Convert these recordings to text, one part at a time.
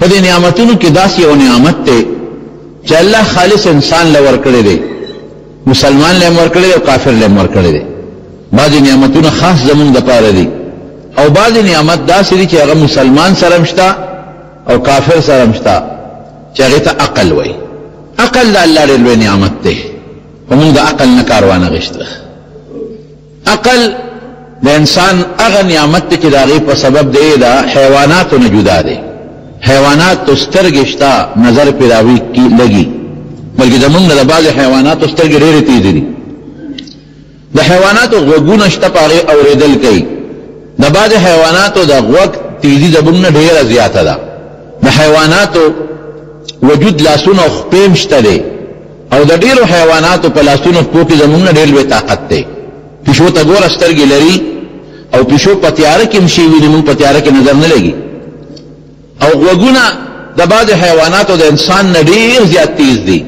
په دې نعمتونو کې داسې یو نعمت دی چې الله خالص انسان له ورکړی دی، مسلمان له هم ورکړی دی او کافر له هم ورکړی دی. بعضې نعمتونه خاص زمونږ دپاره دي او بعضې نعمت داسې دي چې هغه مسلمان سره هم شته او کافر سره هم شته، چې هغې ته عقل وایي. عقل د الله ډېر لوی نعمت دی، خو موږ د عقل نه کار وانه غیسته. عقل د انسان هغه نعمت دی چې د هغې په سبب دی د حیواناتو نه جدا دی. حیواناتو سترګې شته، نظر پرې د هغوی لګي، بلکې زموږ نه د بعضې حیواناتو سترګې ډېرې تېزې دي. د حیواناتو غوږونه شته، په هغې اورېدل کوي. د بعضې حیواناتو د غوږ تیزي زموږ نه ډېره زیاته ده. د حیواناتو وجود لاسونه او خپې هم شته دی، او د ډېرو حیواناتو په لاسونو خپو کې زموږ نه ډېر لوی طاقت دی. پیشو ته ګوره، سترګې لري او پیشو په تیاره کې هم شی ویني، موږ په تیاره کې نظر نه لګي. او غوږونه د بعضې حیواناتو د انسان نه ډېر زیات تیز دي،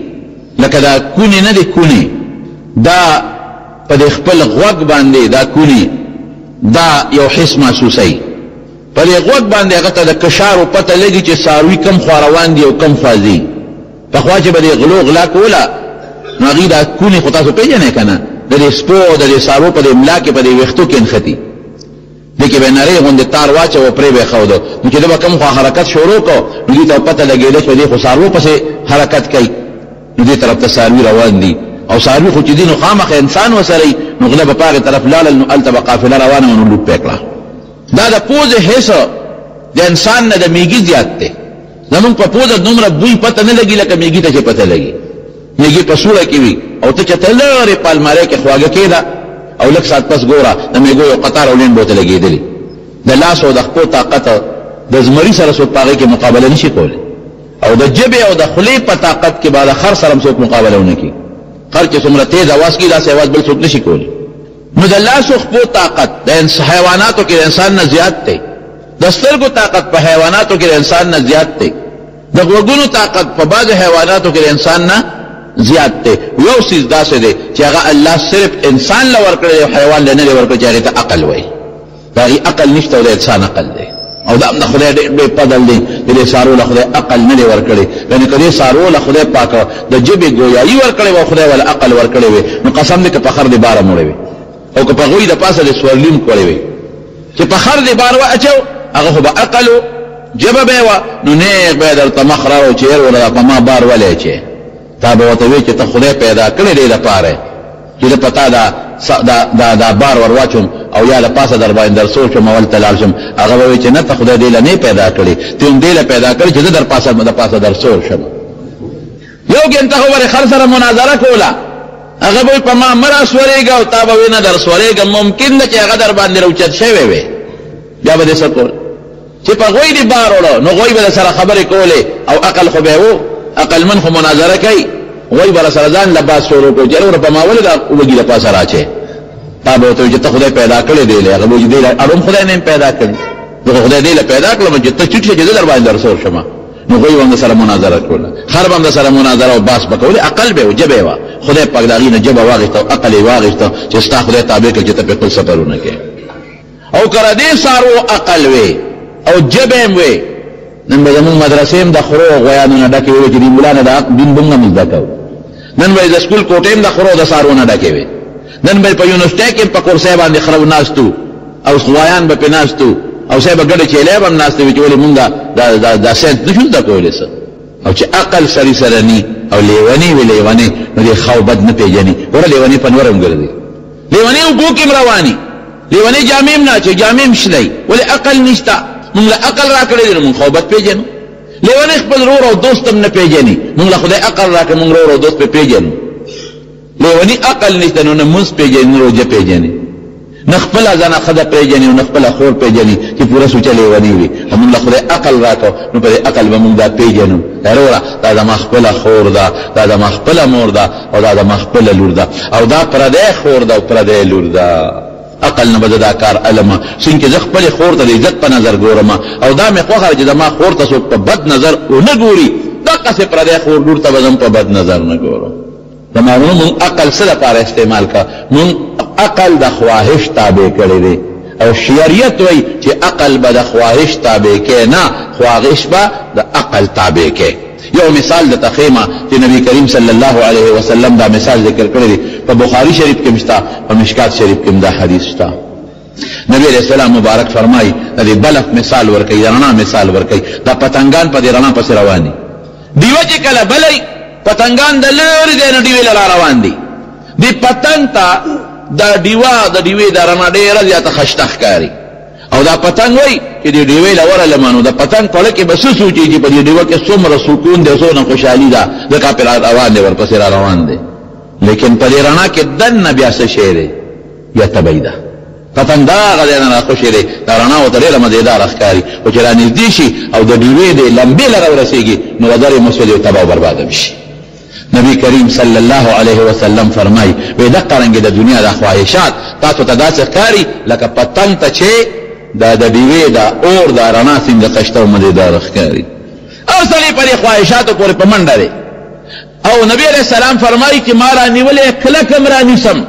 لکه دا کونې نه دي، کونې دا په دې خپل غوږ باندې دا کونې دا یو حس محسوسوي. په دې غوږ باندې هغه ته د کشارو پته لګي چې څاروي کم خوا روان دي او کم خوا ځي. پخوا چې به دې غلو غلا کوله نو هغوی دا کونې خو تاسو پېژنئ که نه، د دې سپو او د دې څاروو په دې ملا کې په دې ویښتو کې نښتي، دې کې به نرۍ غوندې تار واچوه، پرې به یې ښوده. نو چې ده به کوم خوا حرکت شروع کړ نو دوی ته پته لګېده چې دې خو څاروو پسې حرکت کوي، نو دې طرف ته څاروي روان دي. او څاروي خو چې دي نو خامخا انسان ورسره وي، نو غله به په هغې طرف لاړل، نو هلته به قافله روانه وه، نو لوټ به یې کړه. دا د پوزې حس د انسان نه د میږي زیات دی. زمونږ په پوزه دومره بوی پته نه لګي لکه میږي ته چې پته لګي. میږي په سوړه کې وي او ته چې ته لرې په المارۍ کې خواږه کېده او لږ ساعت پس ګوره د میږو یو قطار او لینډ به ورته لګېدلي. د لاس او د خپو طاقت د زمري سره څوک په هغې کې مقابله نشي کولی، او د ژبې او د خولې په طاقت کې به د خر سره هم څوک مقابله ونه کړي. خر چې څومره تېز اواز کوي داسې اواز بل څوک نشي کولی. نو د لاس او خپو طاقت د حیواناتو کې د انسان نه زیات دی، د سترګو طاقت په حیواناتو کې د انسان نه زیات دی، د غوږونو طاقت په بعضې حیواناتو کې د انسان نه زیات دی. یو څیز داسې دی چې هغه الله صرف انسان له ورکړی دی او حیوان له نه دی ورکړی، چې هغې ته عقل وایي. د هغې عقل نشته او د انسان عقل دی. او دا هم د خدای ډېر لوی فضل دی چې دې څاروو له خدای عقل نه دی ورکړی. یعنې که دې څاروو له خدای پاک د ژبې ګویایي ورکړې وه او خدای وله عقل ورکړی وی، نو قسم دی که په خر دې بار هم وړی وی او که په غوی د پاسه دې سورلي هم کړې وی، چې په خر دې بار واچو هغه خو به عقل و، ژبه به یې وه، نو نېغ به یې درته مخ راوړ چې یار وروره په ما بار ولې اچې؟ تا به ورته وی چې ته خدای پیدا کړی دې لپاره چې زه په تا دا دا دا دا بار ور واچوم او یا له پاسه در باندې در سور شم او هلته لاړ شم. هغه به وایي چې نه، ته خدای دې له نه پیدا کړې، ته هم دې له پیدا کړې چې زه در پاسه د پاسه در سور شم. یو ګنټه خو به خر سره مناظره کوله، هغه به په ما مه راسورېږه او تا به وایي نه در سورېږم. ممکن ده چې هغه در باندې راوچت شوی وي، بیا به دې څه کول؟ چې په غوی دې بار وړو نو غوی به سره خبرې کولې او عقل خو به وو، عقلمن خو مناظره کوي، غوی به سره ځان له باز شروع کړو چې وروره په ما ولې دا وږي له پاسه راچې؟ تا به ورته وایي چې ته خدای پیدا کړی دی له، هغه به وایي چې دی له اړوم خدای نه یم پیدا کړی، زه خو خدای دی له پیدا کړم چې ته چیټ شې چې زه در باندې درسور شم. نو غوی به هم سره مناظره کوله، خر به هم سره مناظره او باس به کوله، عقل به و، ژبه یې وه. خدای پاک د هغې نه ژبه واخیسته او عقل یې واخیسته چې ستا خدای تابع کړ چې ته پرې خپل سفرونه کوې. او که ردې څاروو عقل وی او ژبه هم وی، نن به زموږ مدرسې هم د خرو او غویانو نه ډکې وې چې دې ملا نه د حق دین به موږ هم زده کوو. نن به یې د سکول کوټې هم د خرو او د څاروو نه ډکې وې. نن به یې په یونیورسټۍ کې هم په کرسۍ باندې خره ناست وو او غویان به پرې ناست وو او صاحب ګډې چیلې به هم ناستې وې چې ولې موږ دا ساینس نه شو زده کولی څه. او چې عقل سړي سره نی او لیونی وي لیونی، نو دې ښه او بد نه پېژني. ګوره لیونی په نور هم ګرځي، لیونی اوبو کې هم رواني، لیونی جامې هم نه اچوي، جامې هم شلوي، ولې عقل نشته. موږ له عقل راکړی دی نو موږ ښه او بد پېژنو. لیونی خپل ورور او دوست هم نه پېژني، موږ له خدای عقل راکړی، موږ ورور او دوست پرې پېژنو. لیونی عقل نشته نو نه لمونځ پېژني، نه روژه پېژني، نه خپله ځنه ښځه پېژني او نه خپله خور پېژني چې پوره سوچه لیونی وي. او موږ له خدای عقل راکړ نو په دې عقل به موږ دا پېژنو، وروره دا زما خپله خور ده، دا زما خپله مور ده، او دا زما خپله لور ده، او دا پردی خور ده او پردی لور ده. عقل نه به زه دا کار الم، څنګه زه خپلې خور ته د عزت په نظر ګورم او دا مې خوښه ده چې زما خور ته څوک په بد نظر ونه ګوري، دقسې پردی خور لور ته به زه هم په بد نظر نه ګورم. زما وروڼو، مونږ عقل څه لپاره استعمال کړ؟ مونږ عقل د خواهش تابع کړی دی. او شریعت وایي چې عقل به د خواهش تابع کې نه، خواهش به د عقل تابع کې. یو مثال د تخیمه چې نبی کریم صلی الله علیه وسلم دا مثال ذکر کړی دی، په بخاری شریف کې مشته، په مشکات شریف کې دا حدیث شته. نبی علیہ السلام مبارک فرمایي د دې بلف مثال ورکوي، د رڼا مثال ورکوي. دا پتنګان په دې رڼا پسې روان دي. ډیوه چې کله بلوي پتنګان د لرې ځای نه ډیوې له را روان دي. دې پتنګ ته دا ډیوه د ډیوې دا رڼا ډېره زیاته خشته ښکاري، او دا پتنګ وایي چې دې ډیوې له ورغلم نو د پتنګ په زړه کې به څه سوچي چې په دې ډیوه کې څومره سکون دی، څونه خوشحالي ده، ځکه پرې را روان دی، ورپسې را روان دی. لیکن په دې رڼا کې دننه بیا څه شی دی؟ بیا تبعي ده. پتنګ دا هغه ځای نه راخوشې دی، دا رڼا ورته ډېره مزېداره ښکاري، خو چې رانږدې شي او د ډیوې دې لمبې له راورسېږي نو وزر یې مسوځي او تباه او برباد هم شي. نبی کریم صلی الله علیه وسلم فرمایي وایي دقه رنګې د دنیا دا خواهشات تاسو ته داسې ښکاري لکه پتنګ ته چې دا د ډیوې دا اور دا رڼا څنګه خشته او مزېداره ښکاري. هر سړی په دې خواهشاتو پورې په منډه دی. او نبی علیه السلام فرمایي چې ما رانیولی کلک هم رانیسم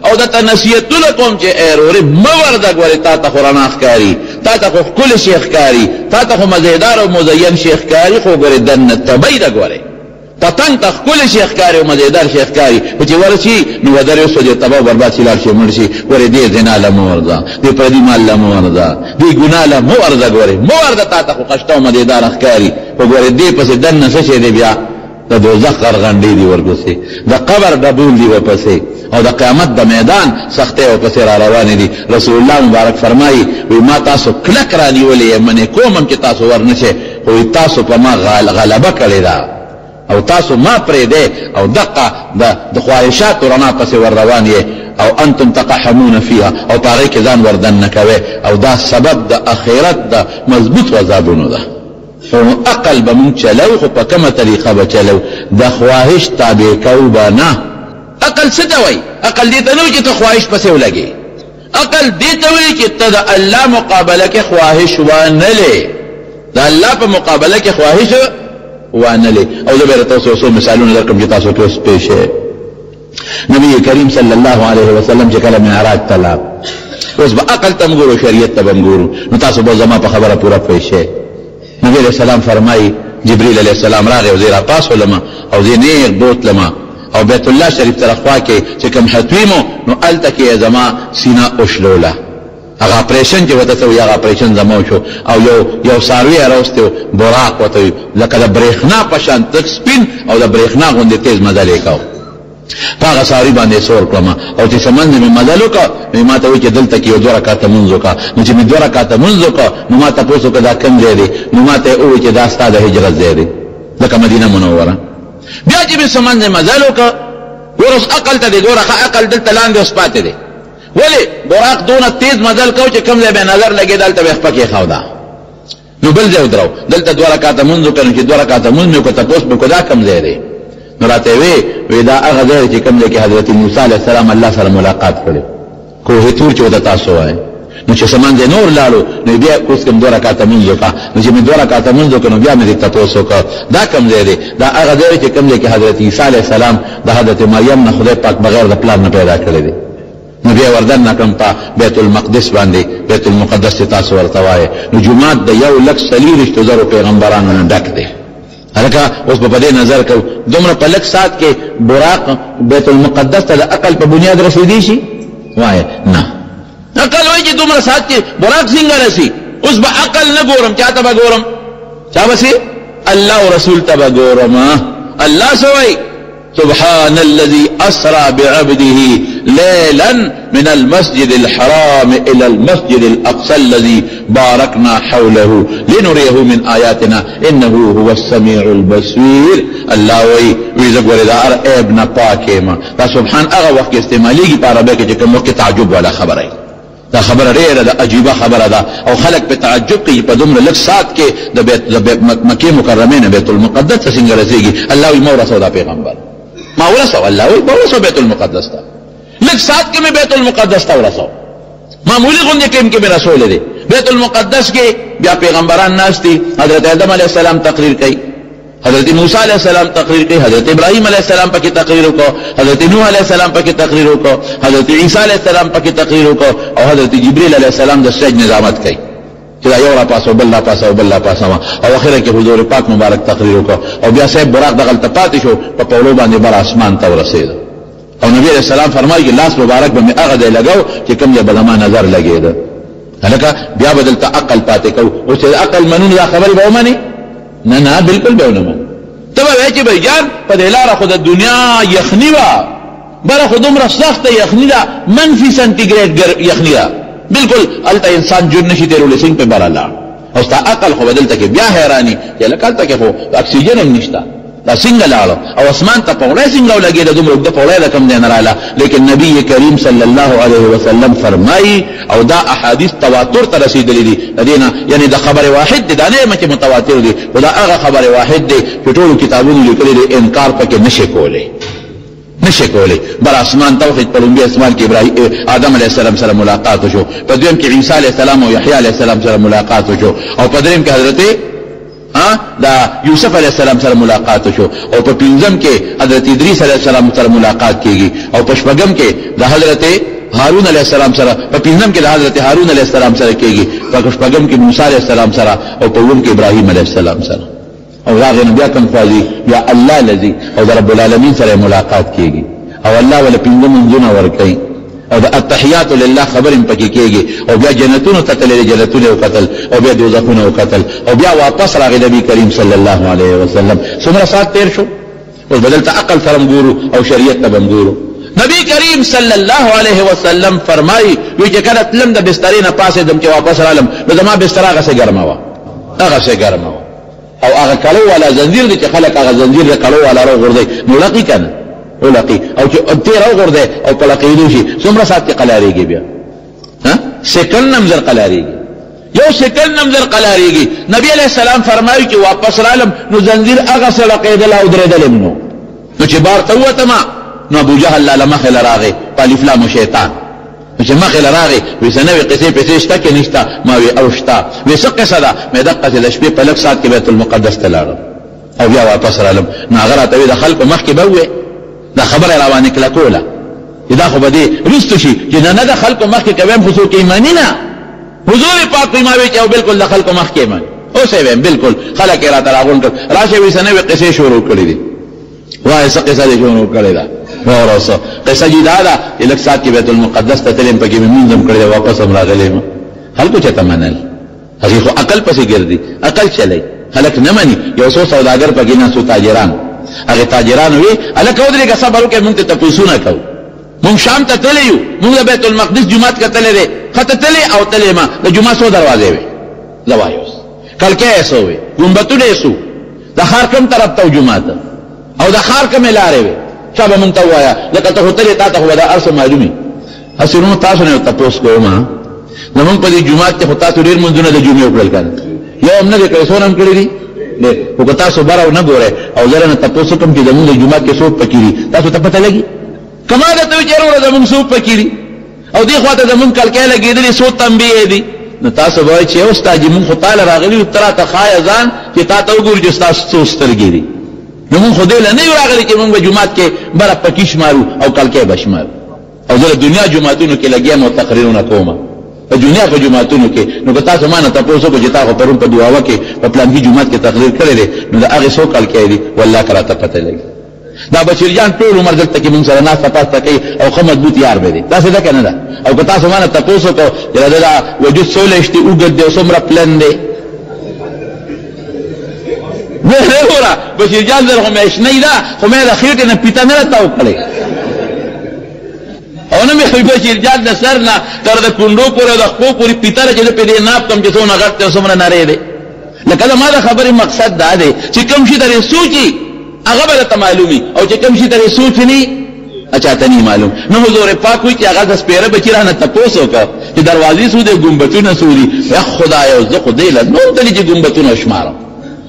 او درته نصیحتونه کوم چې ای رورې مه ورځه، ګورې تا ته خو رڼا ښکاري، تا ته خو ښکلی شی ښکاري، تا ته خو مزېدار او مزین شی ښکاري، خو ګورې دننه تبۍ ده. ګورې پتنګ ته ښکلی شی ښکاري او مزېدار شی ښکاري، خو چې ورشي نو ودرې وسوځي، تباه او برباد شي، لاړ شي، مړ شي. ګورې دې زنا له مه ورځه، دې پردي مال له مه ورځه، دې ګناه له مه ورځه، ګورې مه ورځه، تا ته خو خشته او مزېداره ښکاري، خو ګورې دې پسې دننه څه شی دی؟ بیا د دوزخ غرغنډې دي ورپسې، د قبر ډبول دي ورپسې، او د قیامت د میدان سختۍ ورپسې را روانې دي. رسول الله مبارک فرمایي وایي ما تاسو کلک رانیولې یم، منې کوم هم چې تاسو ورنه شئ، خو وایي تاسو په ما غلبه کړې ده او تاسو ما پرېږدئ او دقه د خواهشاتو رڼا پسې ور روان یئ، او انتم تقحمون فیها، او په هغې کې ځان ور دننه کوئ، او دا سبب د اخرت د مضبوط عذابونو ده. خو عقل به مونږ چلو، خو په کومه طریقه به چلو؟ د خواهش تابع کوو به نه. عقل څه ته وایي؟ عقل دې ته نه وایي چې ته خواهش پسې ولګې، عقل دې ته وایي چې ته د الله مقابله کې خواهش وانه لې، د الله په مقابله کې خواهش وانه لې. او زه به درته اوس یو څو مثالونه درکړم چې تاسو ټول پوه شئ. نبی کریم صلی الله علیه وسلم چې کله معراج ته لاړ، اوس به عقل ته هم ګورو، شریعت ته به هم ګورو، نو تاسو به زما په خبره پوره پوه شئ. نبی علیه السلام فرمایي جبریل علیه السلام راغی او زه یې راپاڅولم او زه یې نېغ بوتلم او بیت الله شریف طرف خوا کې چې کوم حتویم و نو هلته کې یې زما سینه وشلوله. هغه اپریشن چې ورته څه وایي هغه اپریشن زما وشو، او یو یو څاروی یې راوستی و، براق ورته وایي، لکه د برېښنا په شان تک سپین او د برېښنا غوندې تېز مزل یې کاوه. په هغه څاروي باندې سور کړم او چې څه منځ مې مزل وکړ نو یې ماته وویل چې دلته کې یو دوه رکعته لمونځ وکړه. نو چې مې دوه رکعته لمونځ وکړ نو ما تپوس وکړ دا کوم ځای دی؟ نو ماته یې وویل چې دا ستا د هجرت ځای دی، لکه مدینه منوره. بیا چې مې څه منځ مزل وکړ، ګوره اوس عقل ته دې ګوره، ښه عقل دلته لاندې اوس پاتې دی. ولې براق دونه تیز مزل کو چې کوم ځای به نظر لګېده هلته به یې خپه کېښوده. نو بل ځای ودرو، دلته دوه رکعته لمونځ وکړ. نو چې دوه رکعته لمونځ مې وکړ تپوس مې وکړ دا کوم ځای دی؟ نو راته یې وې وی دا هغه ځای دی چې کوم ځای کې حضرت موسی علیه السلام الله سره ملاقات کړی، کوه طور چې ورته تاسو وایئ. نو چې څه منځ نور لاړو نو بیا اوس کوم دوه رکعته لمونځ وکړه. نو چې مې دوه رکعته لمونځ وکړ نو بیا مې دې تپوس وکړ دا کوم ځای دی؟ دا هغه ځای دی چې کوم ځای کې حضرت عیسی علیه السلام د حضرت مریم نه خدای پاک بغیر د پلار نه پیدا کړی دی. نو بیا وردننه کړم په بیت المقدس باندې، بیت المقدس چې تاسو ورته وایئ. نو جومات د 1,24,000 پیغمبرانو نه ډک دی. هلکه اوس به په دې نظر کوو، دومره په لږ ساعت کې براق بیت المقدس ته د عقل په بنیاد رسېدی شي؟ وایه نه. عقل وایي چې دومره ساعت کې براق څنګه رسي؟ اوس به عقل نه ګورم، چا ته به ګورم؟ چا به سي؟ الله او رسول ته به ګورم. الله څه وایي؟ سبحان الذي أسرى بعبده ليلا من المسجد الحرام إلى المسجد الأقصى الذي باركنا حوله لنريه من آياتنا إنه هو السميع البصير. الله وایي وی زه ګورې دا هر عیب نه پاک یم. دا سبحان هغه وخت کې استعمالېږي په عربۍ کې چې کوم وخت کې تعجب والا خبره وي. دا خبره ډېره ده عجیبه خبره ده او خلک په تعجب کوي په دومره لږ ساعت کې د بیت د مکې مکرمې نه بیت المقدس ته څنګه رسېږي. الله وایي ما ورسوه دا پیغمبر، ما ورسوه. الله وایي ما ورسوه بیت المقدس ته، لږ ساعت کې مې بیت المقدس ته ورسوه، معمولي غوندې ټیم کې مې رسولی دی. بیت المقدس کې بیا پیغمبران ناست دي، حضرت آدم علیه السلام تقریر کوي، حضرت موسی علیہ السلام تقریر کوي، حضرت ابراهیم علیہ السلام پکې تقریر وکړ، حضرت نوح علیہ السلام پکې تقریر وکړ، حضرت عیسی علیہ السلام پکې تقریر وکړ، او حضرت جبرئیل علیہ السلام د سټیج نظامت کوي چې دا یو را پاسه بل را پاسه بل را پاسه. او اخره کې حضور پاک مبارک تقریر وکړ، او بیا صاحب براق دغلته پاتې شو، په پولو باندې بر اسمان ته ورسېد. او نبی علیہ السلام فرمایي چې لاس مبارک به مې هغه ځای لګاو چې کوم ځای به زما نظر لګېده. هلکه بیا به دلته عقل پاتې کوو. اوس چې عقل منو دا خبرې به ومنې؟ نه نه، بالکل به ونه منې. ته به وایې چې بھائی جان په دې لاره خو د دنیا یخني وه، بله خو دومره سخته یخني ده، منفي سانتي ګریډ یخني ده، بالکل هلته انسان ژوند نشي تېرولی، څنګه پې بره لاړ؟ او ستا عقل خو به دلته کې بیا حیراني چې لکه هلته کې خو اکسیجن هم نشته، دا څنګه لاړو او اسمان ته پوړی څنګه ولګېده، دومره اوږده پوړی د کوم ځای نه راله؟ لیکن نبی کریم صلی الله علیه وسلم فرمایي، او دا احادیث تواتر ته رسېدلي دي، د دې نه یعنې د خبر واحد دی، دا نه یم چې متواتر دي، خو دا هغه خبر واحد دی چې ټولو کتابونو لیکلي دي، انکار پکې نشي کولی، نشي کولی. بر اسمان ته وخېت، په لومړي اسمان کې ابراهیم آدم علیه السلام سره ملاقات وشو، په دویم کې عیسی علیه السلام او یحیی علیه السلام سره ملاقات وشو، او په دریم کې حضرت دا یوسف علیه السلام سره ملاقات شو، او په پنځم کې حضرت ادریس علیه السلام سره ملاقات کیږي، او په شپږم کې د حضرت هارون علیه السلام سره، په پنځم کې د حضرت هارون علیه السلام سره کیږي، په شپږم کې موسی علیه السلام سره، او په اووم کې ابراهیم علیه السلام سره. او هغه بیا کوم خواځي؟ بیا الله لذي او د رب العالمین سره ملاقات کیږي، او الله ولا پنځه منځونه ورکوي، او د التحیات لله خبرې هم پکې کېږي، او بیا جنتونو ته تللی، جنتونه یې وکتل، او بیا دوزخونه وکتل، او بیا واپس راغی نبی کریم صلی الله علیه وسلم. څومره ساعت تېر شو؟ اوس به دلته عقل سره هم ګورو او شریعت ته به هم ګورو. نبی کریم صلی الله علیه وسلم فرمایي وی چې کله تلم د بسترې نه پاڅېدم چې واپس رالم، نو زما بستره هغسې ګرمه وه، هغسې ګرمه وه، او هغه کړو والا زنځیر دی چې خلک هغه زنځیر د کړو والا راوغورځوي، نو لقي که نه ولقي، او چې تېر وغورځوي او په لقېدو شي، څومره ساعت کې قلارېږي؟ بیا سیکنډ هم زر قلارېږي، یو سیکنډ هم زر قلارېږي. نبی علیه السلام فرمایي چې واپس رالم نو زنځیر هغسې لقېدل او درېدلم. نو چې بار ته ووتم، نو ابو جهل لاله مخې له راغی په الف لام شیطان. نو چې مخې له راغی، وی څه نوې قصې پیسې شته که نشته؟ ما وی او شته. وی څه قصه ده؟ مې دقسې د شپې په لږ ساعت کې بیت المقدس ته لاړم او بیا واپس رالم. نو هغه راته وی د خلکو مخکې به ووې دا خبره یې راباندې کلکوله چې دا خو به دې وروسته شي، چې نه نه د خلکو مخکې که ویم خو څوک یې مني نه. حضور پاک ما وی چې او بالکل د خلکو مخکې مني، اوس یې ویم بالکل. خلک یې راته راغونډ کړل، راشه وی څه نوې قصې شروع کړې دي، وایه څه قصه دې شروع کړې ده؟ وروره څه قصه جي دا ده چې لږ ساعت کې بیت المقدس ته تللی یم، پکې مې لمونځ هم کړی دی، واپس هم راغلی یم. خلکو چېرته منل؟ هغې خو عقل پسې ګرځي، عقل چلی، خلک نه مني. یو څو سوداګر پکې ناست وو، تاجران، هغې تاجرانو وی هلکه ودرېږه، صبر وکړئ، مونږ ته تپوسونه کوو، مونږ شام ته تللی یو، مونږ د بیت المقدس جومات کتلی دی. ښه ته تللی او تللی ما، د جومات څو دروازې وې؟ زه وایي اوس کړکۍ یې څو وې؟ ګنبتونه یې څو؟ د ښار کوم طرف ته جومات او د ښار کومې لارې وې؟ چا به مونږ ته ووایه، لکه ته خو تلې، تا ته خو به دا هر څه معلوم وي. هسې نو تاسو نه یو تپوس کوم، زمونږ په دې جومات کې خو تاسو ډېر لمونځونه د جمعې وکړل که نه؟ یو هم نه دی کړی، څونه هم کړي دي؟ ډېر. خو که تاسو بره ونه ګورئ او زه نه تپوس وکړم چې زمونږ د جومات کې څوک پکې دي، تاسو ته پته لګي؟ که ما درته ووایي چې وروره زمونږ څوک پکې دي او دې خوا ته زمونږ کړکۍ لګېدلې څو تنبیې دي، نو تاسو به وایئ چې استاد جي مونږ خو تاله راغلي یو، ته راته ښایه ځان چې تا ته وګورو چې ستاسو څو سترګې دي. نو مونږ خو دې له نه یو راغلي چې مونږ به جومات کې بره پکې شمارو او کړکۍ به شمارو. او زه د دنیا جوماتونو کې لګیا یم او تقریرونه کوم په دنیا په جوماتونو کې. نو که تاسو ما نه تپوس وکړو چې تا خو پرون په دعاوه کې په پلانکي جومات کې تقریر کړی دی، نو د هغې څو کړکۍ دي؟ والله که راته پته لګي. دا بشیر جان ټول عمر دلته کې مونږ سره ناسته پاسته کوي او ښه مضبوط یار به دی، داسې ده که نه ده؟ او که تاسو ما نه تپوس وکړو چې د ده دا وجود څو لشتي اوږد دی او څومره پلن دی، نه وروره بشیر جان زره خو مې اشنۍ ده، خو مې د خېټې نه پیته نه ده تاو کړې، او نه مې بشیر جان د سر نه تر د کونډو پورې او د خپو پورې پیته ده چې زه پرې دې ناپ کړم چې څونه غټ دی او څومره نری دی. لکه زما د خبرې مقصد دا دی چې کوم شي ته دې سوچ هغه به درته معلوم وي، او چې کوم شي ته دې سوچ نه چاته نه معلوم. نو حضور پاک وایي چې هغه د سپېره بچي رانه تپوس وکړ چې دروازې څو دي ګنبتونه څو دي. یا خدایه زه خو دې له نور تللی چې ګنبتونه شمارم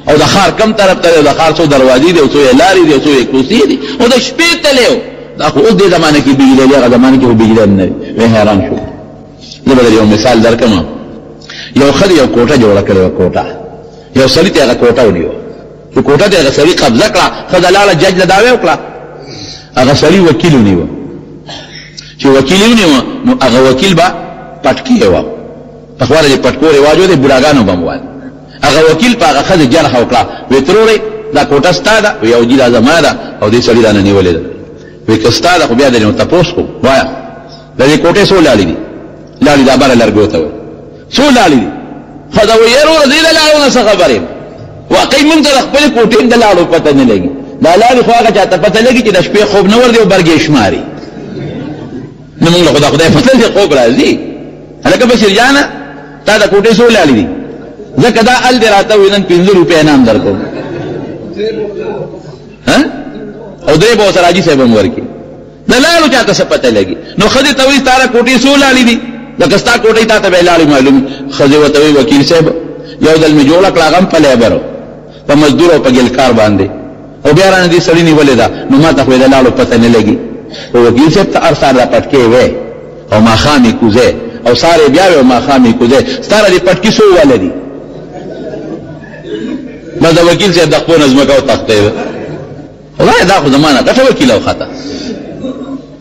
او د ښار کم طرف ته دی او د ښار څو دروازې دي او څو یې لارې دي او څو یې کوڅې دي، او د شپې تللی و. دا خو اوس دې زمانه کې بجلی دی، هغه زمانه کې خو بجلی هم نه وي. حیران شو. زه به درته یو مثال درکړم. یو ښځې یو کوټه جوړه کړې وه، کوټه یو سړي ته هغه کوټه ونیوه. چې کوټه دې هغه سړي قبضه کړه، ښځه لاړه جج له دعوی وکړه، هغه سړي وکیل ونیوه. چې وکیل یې ونیوه نو هغه وکیل به پټکی وه، پخوا د پټکو رواج و دی، بوډاګانو به هم وایي. هغه وکیل په هغه ښځې جرح وکړه، وی ترورې دا کوټه ستا ده؟ وی او جي دا زما ده او دې سړي رانه نیولې ده. وی که ستا ده خو بیا دې نو تپوس کوم، وایه د دې کوټې څو لاړې دي؟ لاړې دا بره لرګو ته وایي څو لاړې دي؟ ښځه وایي یاره وروره زه د لاړو نه څه خبر یم، واقعي مونږ ته د خپلې کوټې هم د لاړو پته نه لګي، دا لاړې خو هغه چا ته پته لګي چې د شپې خوب نه ورځي او برګې شماري، نو مونږ له خو د خدای فضل دی خوب راځي. هلکه بشیر جانه تا د کوټې څو لاړې دي؟ ځکه دا ال دې راته ووایي نن 5 روپۍ انعام درکوم، او درې به ورسره حاجي صاحب هم ورکړي. د لاړو چا ته څه پته لګي؟ نو ښځې ته وایي ستا د کوټې څو لاړې دي؟ لکه ستا کوټۍ تا ته به یې لاړې معلوم. ښځې ورته وایي وکیل صاحب یو ځل مې جوړه کړه، هغه هم په لیبر په مزدور او په ګلکار باندې، او بیا رانه دې سړي نیولې ده، نو ما ته خو یې د لاړو پته نه لګي. خو وکیل صاحب ته هر سهار را پټکې وی او ماښام یې کوزی او سهار یې بیا وی او ماښام یې کوزی، ستا د دې پټکي څو واله دي؟ بس د وکیل صاحب د خپو نه ځمکه وتښتېده. خدای دا خو زما نه غټه وکیله وخته،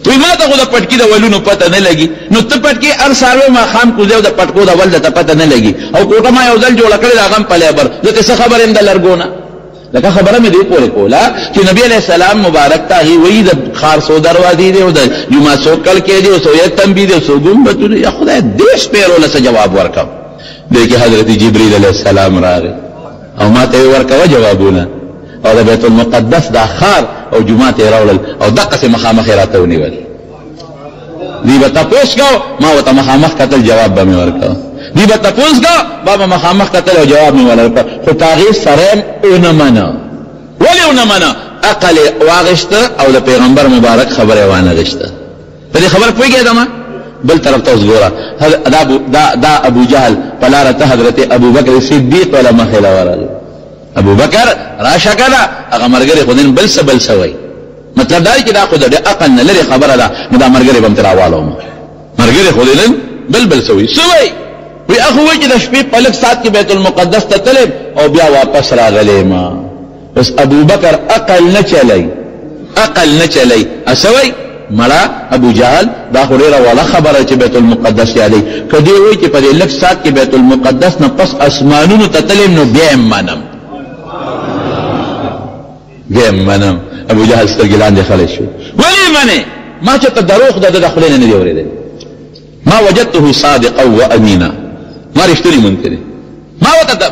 وی ما ته خو د پټکي د ولونو پته نه لګي، نو ته پټکي هر سهار وې ماښام کوزی او د پټکو د ول درته پته نه لګي، او کوټه ما یو ځل جوړه کړې ده هغه هم په لیبر، زه ترې څه خبر یم د لرګو نه؟ لکه خبره مې دې پورې کوله چې نبی علیه السلام مبارک ته هغې وایي د ښار څو دروازې دي او د جومات څو کړکۍ دي او څو یې تنبي دي او څو ګنبدونه. یا خدای دې سپېرو له څه جواب ورکړم؟ دې کې حضرت جبریل علیه السلام راغی او ما ته یې ورکوه جوابونه، او د بیت المقدس دا ښار او جومات یې راوړل او دقسې مخامخ یې راته ونیول. دوی به تپوس کو، ما ورته مخامخ کتل جواب به مې ورکاوه، دوی به تپوس کو، ما به مخامخ کتل او جواب مې ورکړ. خو په هغې سره یې ونه منه. ولې ونه منه؟ عقل یې واغېسته او د پیغمبر مبارک خبره یې وانه غېسته. په دې خبره پوهېږې زما؟ بل طرف ته اوس ګوره، دا ابو جهل په لاره ته حضرت ابوبکر صدیق وله مخې له ورغی. ابوبکر راشه که نه، هغه ملګری خو نن بل څه بل څه وایي. مطلب دا دی چې دا خو د عقل نه لرې خبره ده، نو دا ملګری به هم ترې راواړوم. ملګری خو دې نن بل بل څه وایي. څه وایي؟ وایي اخو وایي چې د شپې په لږ ساعت کې بیت المقدس ته تللی او بیا واپس راغلی یم. اوس ابوبکر عقل نه چلی، عقل نه چلی، څه وایي؟ مړه ابو جهل دا خو ډېره وړه خبره چې بیت المقدس یادوي، که دی وایي چې په دې لږ ساعت کې بیت المقدس نه پس اسمانونو ته تللی یم نو بیا یې منم، بیا یې منم. ابو جهل سترګې لاندې خړې شوې. ولې منې؟ ما چېرته دروغ د ده د خولې نه نه دي اورېدلي. ما وجدته صادقا و امینا، ما رښتونی مونتی دی،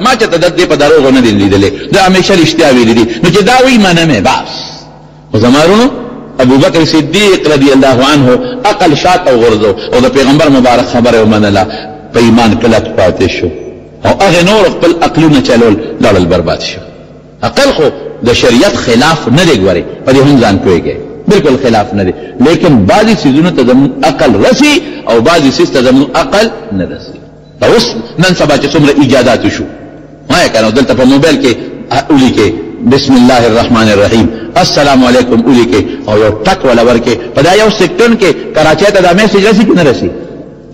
ما چېرته د دې په دروغو نه دی لیدلی، ده همیشه رښتیا ویلي دي، نو چې دا وایي منم یې بس. خو زما وروڼو ابوبکر صدیق رضی الله عنه عقل شاته وغورځو او د پیغمبر مبارک خبره یې ومنله، په ایمان کلک پاتې شو او هغې نورو خپل عقلونه چلول، لاړل برباد شو. عقل خو د شریعت خلاف نه دی، ګورې په دې هم ځان پوهېږئ، بالکل خلاف نه دی، لیکن بعضې څیزونو ته زموږ عقل رسي او بعضې څیز ته زموږ عقل نه رسي. اوس نن سبا چې څومره ایجادات وشو، وایه که نه، دلته په موبایل کې ولیکې بسم الله الرحمن الرحیم السلام علیکم ولیکې او یو ټک ولا ورکې، په دا یو سیکنډ کې کراچۍ ته دا میسج رسي که نه رسي؟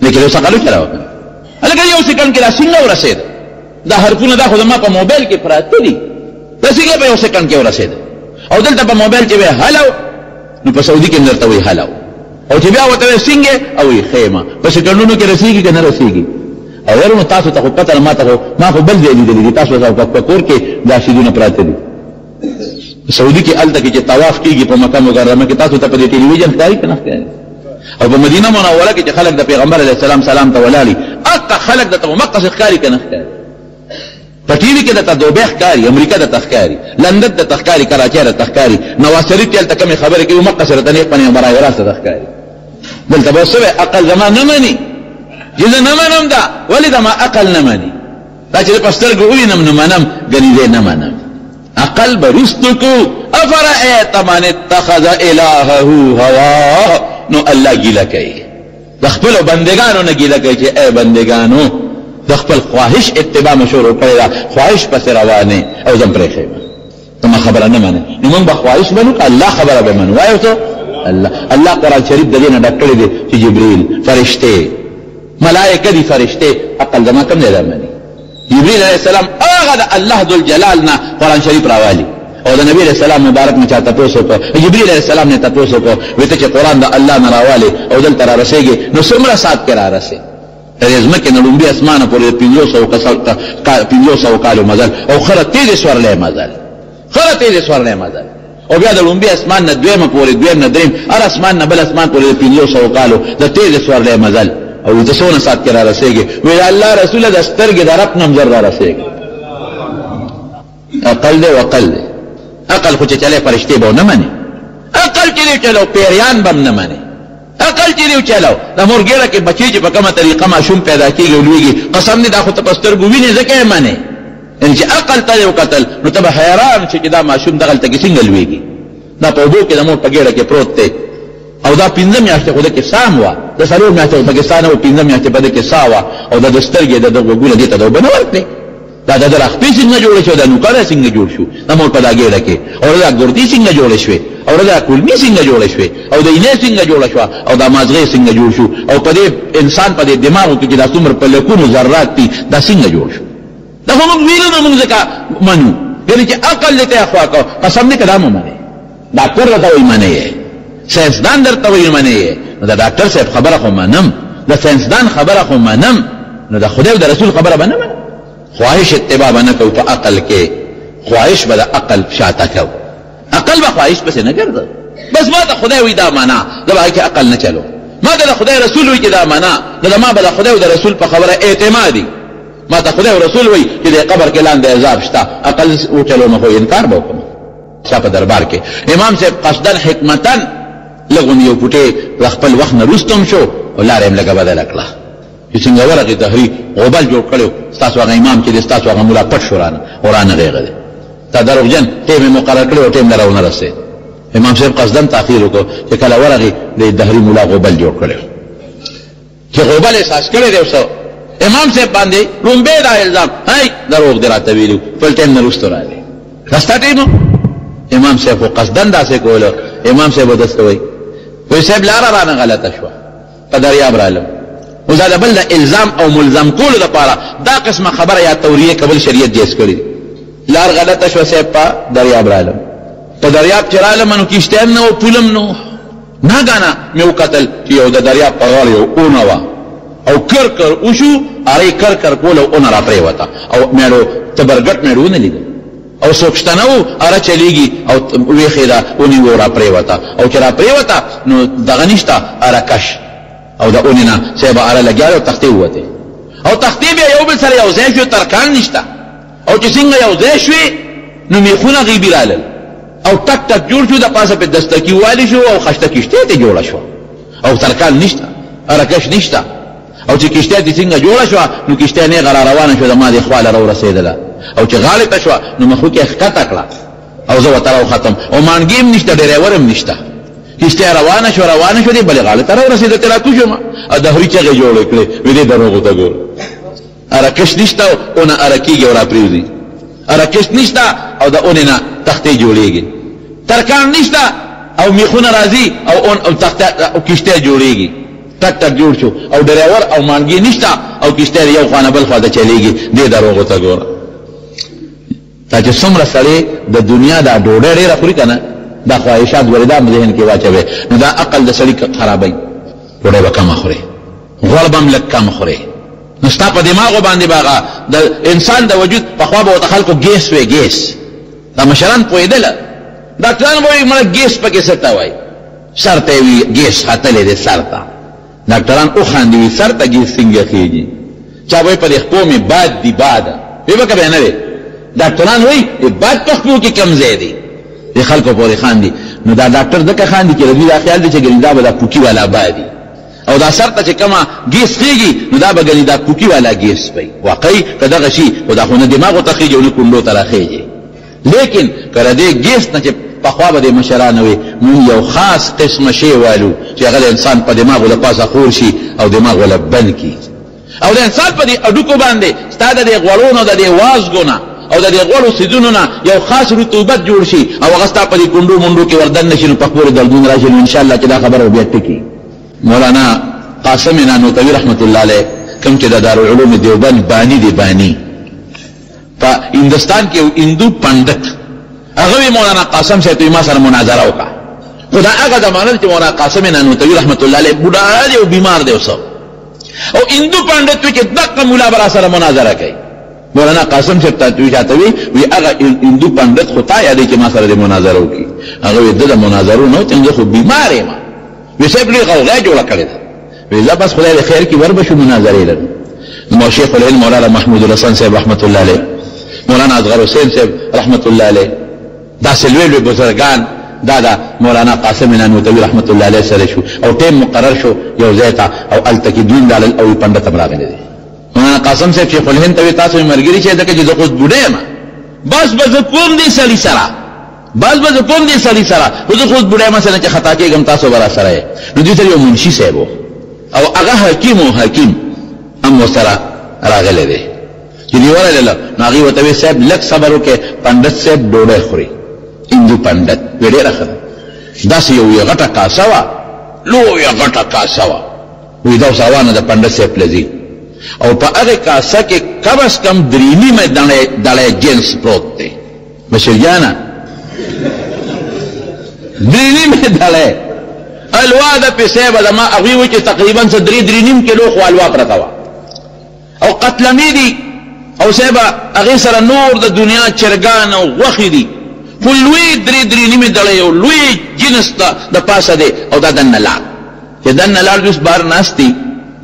لیکن اوس عقل وچلوه که نه، هلکه یو سیکنډ کې دا څنګه ورسېد؟ دا حرفونه دا خو زما په موبایل کې پراته دي، دا څنګه په یو سیکنډ کې ورسېد؟ او دلته په موبایل کې وایي هلو، نو په سعودي کې هم درته وایي هلو، او چې بیا ورته وایي څنګه او وایي ښه یم، په سیکنډونو کې رسېږي که نه رسېږي؟ او یارونو تاسو ته خو پته نه، ما ته خو ما خو بل ځای لیدلي دي، تاسو ته په کور کې دا څیزونه پراته دي. سعودي کې هلته کې چې طواف کېږي په مکه مکرمه کې، تاسو ته په دې ټلویزیون ښکاري که نه ښکاري؟ او په مدینه منوره کې چې خلک د پیغمبر علیه السلام سلام ته ولاړ دي، هغه خلک درته همقسې ښکاري که نه ښکاري؟ په ټي وي کې درته دوبۍ ښکاري، امریکا درته ښکاري، لندن درته ښکاري، کراچۍ درته ښکاري، نواز شریف چې هلته کومې خبرې کوي همقسې درته نېغ په نېغ براه راست درته ښکاري. دلته به څه وایې؟ عقل زما نه مني، چې زه نه منم دا ولې زما عقل نه مني؟ دا چې په سترګو ووینم نو منم، ګنې زه نه منم. عقل به وروستو کو. افرأیت من اتخذ الهه هواه، نو الله ګیله کوي د خپلو بندګانو نه ګیله کوي چې ای بندګانو د خپل خواهش اتباع مو شروع کړې ده، خواهش پسې روانې او زه پرېښی یم، زما خبره نه منئ، نو موږ به خواهش منو که الله خبره به منو؟ وایو څه؟ الله الله قرآن شریف د دې نه ډک کړی دی چې جبریل فرشتې ملائکه دي، فرشتې عقل زما کوم ځای دا مني؟ جبريل عليه السلام هغه د الله ذوالجلال نه قرآن شریف راوالي او د نبی علیه السلام مبارک نه چا تپوس وکړو، جبريل علیه السلام نه تپوس وکړو، وی ته چې قرآن د الله نه راوالي او دلته را رسېږي نو څومره ساعت کې را رسې؟ د دې ځمکې نه لومبي اسمانه پورې د 500 کالو مزل او خره تېزې سورلۍ مزل، خره تېزې سورلۍ مزل، او بیا د لومبي اسمان نه دویمه پورې، دویم نه دریم، هر اسمان نه بل اسمان پورې د 500 کالو د تېزې سورلۍ مزل. او ته څونه ساعت کې را رسېږي؟ وی د الله رسوله د سترګې د رپ نه هم زر را رسېږي. عقل دی عقل دی، عقل خو چې چلی فرشتې به نه مني، عقل چې دی چلو پیریان به هم نه مني، عقل چې دی چلو د مور ګېډه کې بچی چې په کومه طریقه ماشوم پیدا کېږي او لویږي، قسم دی دا خو ته په سترګو وینې ځکه یې منې. یعنې چې عقل ته یې وکتل نو ته به حیران شې چې دا ماشوم دغلته کې څنګه لویږي. دا په اوبو کې د مور په ګېډه کې پروت دی او دا 5 میاشتې خو ده کې سام وه، د 4 میاشتې خو پکې سا نه وه، 5 میاشتې په ده کې سا وه، او د ده سترګې د ده غوږونه دې ته د اوبه نه ورکړې. دا د ده خپې څنګه جوړې شوې، دا نوکره څنګه جوړ شو د مور په دا ګېډه کې، او دا ګردې څنګه جوړې شوې، او دا کولمې څنګه جوړې شوې، او د اینې څنګه جوړه شوه، او دا مازغې څنګه جوړ شو، او په دې انسان په دې دماغو کې چې دا څومره په لکونو ذرات دي دا څنګه جوړ شو؟ دا خو موږ وینو نو موږ ځکه منو. یعنې چې عقل دې ته خوا کو، قسم دې که دا مو منې، ډاکټر درته وایي منې یې، ساینسدان درته وایي منې یې، نو د ډاکټر صاحب خبره خو منم، د ساینسدان خبره خو منم، نو د خدای او د رسول خبره به نه منم. خواهش اتباع به نه کوو په عقل کې، خواهش به د عقل شاته کوو، عقل به خواهش پسې نه ګرځو. بس ما ته خدای وایي دا معنا، زه به هغې کې عقل نه چلو. ما ته د خدای رسول وایي چې دا معنا، نو د ما به د خدای او د رسول په خبره اعتماد وي. ما ته خدای او رسول وایي چې د قبر کې لاندې عذاب شته، عقل وچلو نو خو انکار به وکړم. چا په دربار کې امام صاحب قصداً حکمتاً لږ یو پوټی د خپل وخت نه وروسته هم شو او لاره یې هم لږه بدله کړه. چې څنګه ورغی دهري غوبل جوړ کړی، ستاسو هغه امام چې دی ستاسو هغه ملا پټ شو رانه او رانه غی دی، تا دروغجن ټیم یې مقرر کړی او ټیم له راونه رسېد. امام صاحب قصداً تاخیر وکړ چې کله ورغی د دهري ملا غوبل جوړ کړی، چې غوبل احساس کړی دی اوس امام صاحب باندې لومبی دا الزام، هی دروغ دې راته ویلي، خپل ټیم نه وروسته راغلی، دا ستا ټیم. امام صاحب خو قصداً داسې کوله. امام صاحب ورته څه وایي؟ وایي صاحب لاره رانه غلطه شوه، په دریاب رالم. اوس دا د بل د الزام او ملزم کولو دپاره دا قسمه خبره یا توریه کول شریعت جایز کړي دي. لار غلطه شوه صاحب، په دریاب رالم، په دریاب چې رالم نو کښتۍ هم نه وه، پول هم نه و. ناګانه مې وکتل چې یو د دریاب په غاړه یو اونه وه او کر کر وشو، هغې کر کر کول او اونه راپرېوته او مېړو تبرګټ مېړو ونه لیدل او څوک شته نه و، اره چلېږي او ویښېده ونیو راپرېوته، او چې راپرېوته نو دغه نشته اره کش، او د اونې نه صاحب اره لګیا دی او تختې ووتې، او تختې بیا یو بل سره یو ځای شوې، ترکان نشته، او چې څنګه یو ځای شوې نو میخونه غیبي رالل او ټک ټک جوړ شو، د پاسه پې دستکي والي شو او خشته کښتۍ ته جوړه شوه، او ترکان نشته، اره کش نشته، او چې کښتۍ ترې څنګه جوړه شوه نو کښتۍ نېغه را روانه شوه، د ما دې خوا له راورسېدله، او چې غاړې ته شوه نو مخوکې یې ښکته کړه او زه ورته راوختم، او مانګې هم نشته، ډریور هم نشته. کښتۍ روانه شوه روانه شوه، دې بلې غاړې ته راورسېده، ترې راکوز شوم او دهري چغې جوړې کړې، وې دې دروغو ته ګوره، اره کش نشته اونه اره کېږي او راپرېوځي، اره کش نشته او د اونې نه تختې جوړېږي، ترکان نشته او میخونه راځي او اون او تخته او کښتۍ جوړېږي، ټک ټک جوړ شو، او ډریور او مانګې نشته او کښتۍ یو خوا نه بل خوا ته چلېږي، دې دروغو ته ګوره. تا چې څومره سړی د دنیا دا ډوډۍ ډېره خوري که نه، دا خواهشات ولې دا ذهن کې واچوي، نو دا عقل د سړي خرابوي. ډوډۍ به کمه خورې، غوړ به هم لږ کم خورې، نو ستا په دماغو باندې به هغه د انسان د وجود پخوا به ورته خلکو ګیس وی، ګیس دا مشران پوهېدله، ډاکټران به وایي مړه ګیس پکې څه ته وایي، سر ته یې وي ګیس ختلی دی سر ته، ډاکټران وخاندي وي سر ته ګیس څنګه خېږي، چا به وایي په دې خپو مې باد دي باد، وی به که به نه وي، ډاکټران وایي باد په خپو کې کم ځای دی، د خلکو پورې خاندي. نو دا ډاکټر ځکه خاندي چې د دوی دا خیال دی چې ګنې دا به دا پوکي والا بادي، او دا سر ته چې کومه ګیس خېږي نو دا به ګنې دا پوکي والا ګیس وي. واقعي که دغه شي خو دا خو نه دماغو ته خېږي او نه کونډو ته راخېږي، لیکن که د دې ګیس نه چې پخوا به د مشرانو وي مونږ یو خاص قسمه شی والو چې هغه د انسان په دماغو له پاسه خور شي او دماغ وله بند کړي، او د انسان په دې اډوکو باندې ستا د دې غوړو نه د دې وازګو نه او د دې غوړو څیزونو نه یو خاص رطوبت جوړ شي او هغه ستا په دې کونډو مونډو کې وردن شي، نو په خپلو دردونه راشي، نو انشاءالله چې دا خبره به بیا ټکي. مولانا قاسم نانوتوي رحمت الله علیه کوم چې د دارالعلوم دیوبند بانی دی، بانی په هندوستان کې یو هندو پندت هغه مولانا قاسم صاحب ته ما سره مناظره وکړه. خو دا هغه زمانه چې مولانا قاسم نانوتوي رحمت الله علیه بوډا دی او بیمار دی اوس، او هندو پندت وي چې دقه مولا به راسره مناظره کوي. مولانا قاسم صاحب ته وی چاته وی وی هغه هندو پندت خو تا یادې چې ما سره د مناظره وکړي. هغه وی ده د مناظرو نه وو، زه خو بیمار یم. وی صاحب لوی غوغا جوړه کړې ده. وی زه بس خدای دې خیر کړي ور به شو مناظرې لرو. نو شیخ الهند مولانا محمود الحسن صاحب رحمت الله علیه، مولانا اصغر حسین صاحب رحمت الله علیه، داسې لوی لوی بزرګان دا دا مولانا قاسم نانوتوي رحمت الله علیه سره شو او ټیم مقرر شو یو ځای ته، او هلته کې دوی لاړل او پندت هم راغلی دی. مولانا قاسم صاحب شیخ الهند ته وی تاسو مې ملګري شئ ځکه چې زه خو اوس بوډی یم، بس به زه کوم دې سړي سره، بس به زه کوم دې سړي سره، خو زه خو اوس بوډی یم، مثلا چې خطا کېږم تاسو به راسره یئ. نو دوی سره یو منشي صاحب و او هغه حکیم و، حکیم هم ورسره راغلی دی. چې دوی ورغلل نو هغوی ورته وی صاحب لږ صبر وکړئ، پندت صاحب ډوډۍ خوري. هندو پندت وی ډېره ښه ده، داسې یو یې غټه کاسه وه، لویه غټه کاسه وه. وی دا اوس روانه ده پندت صاحب پله ځي، او په هغې کاسه کې کم از کم درې نیمه دړی جنس پروت دی. بشیر جانه درې نیمه دړی الوا ده پې صاحب زما هغوی وایي چې تقریبا څه درې درې نیم کیلو خو الوا پرته وه او قتلمې دي، او صاحب هغې سره نور د دنیا چرګان او غوښې دي، خو لوی درې درې نیمې دړی او لوی جنس د پاسه دی. او دا دننه لاړ، چې دننه لاړ اوس بهر ناست دي،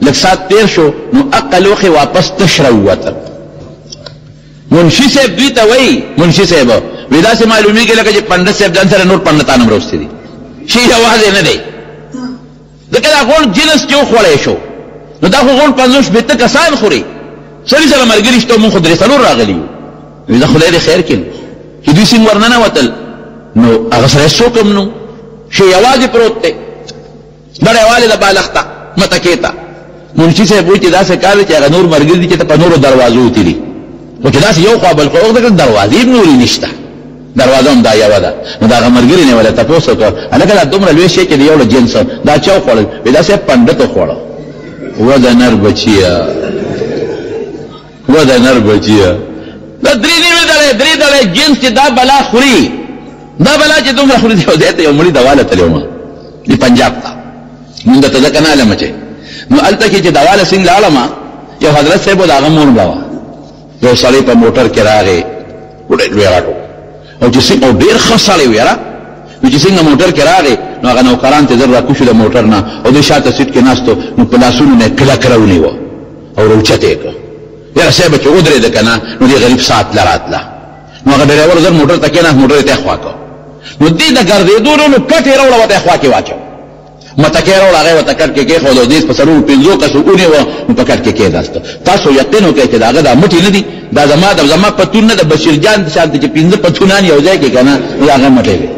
لږ ساعت تېر شو نو هقه لوښی واپس تش راووته. منشي صاحب دوی ته وایي، منشي صاحب وی داسې معلومیږي لکه چې پندت صاحب ځان سره نور پندتان هم راوستي دي، شي یوازې نه دی، ځکه دا غوړ جنس چې وخوړی شو نو دا خو غوړ 50 کسان خوري، سړي سره ملګري شته، مونږ خو درې څلور راغلي یو. وی زه خدای دې خیر کړي چې دوی څنګه ورننوتل نو هغه سره څوک هم نو شي یوازې پروت دی، بړی والې د بالښته متکې ته. منشي صاحب وایي چې داسې کار دی چې هغه نور ملګري دي چې ته په نورو دروازو وتلي، خو چې داسې یو خوا بل خوا وکړه دروازې هم نورې نشته، دروازه هم دا یوه ده. نو د هغه ملګري نه یې ورله تپوس وکړ، هلکه دا دومره لوی شی چې د یو له جنس دا چا وخوړل؟ وایي دا صاحب پندت وخوړه. وه د نر بچیه، وه د نر بچیه، دا درې نیمې دړی درې دړی جنس چې دا بلا خوري، دا بلا چې دومره خوري. یو ځای ته یو مړي دوا له تللی وم د پنجاب ته، مونږ ته ځکه نه علم چې نو هلته کې چې دوا له څنګه لاړم، یو حضرت صاحب و د هغه مور مړه وه. یو سړی په موټر کې راغی، ډېر لوی غټ و، او چې څنګه او ډېر ښه سړی و یاره. نو چې څنګه موټر کې راغی نو هغه نوکران ته زر راکوز شو د موټر نه، او دی شاته سیټ کې ناست و، نو په لاسونو نه یې کلک راونیوه او راوچت یې کړ. یاره صاحب چې ودرېده که نه نو دې غریب ساعت له راتله. نو هغه ډرایور زر موټر ته کېناست، موټر یې ته خوا کړ، نو دې د ګرځېدو نو کټ یې راوړه ورته خوا کې واچو، متکې راوړه، هغه یې ورته کټ کې کېښود او دې په څلورو پنځو کسو ونیوه، نو په کټ کې کېناسته. تاسو یقین وکړئ چې د هغه دا مټې نه دي، دا زما د زما پتون نه د بشیر جان شان چې 5 پتونان یو ځای کې که نه نو د هغه مټې وې.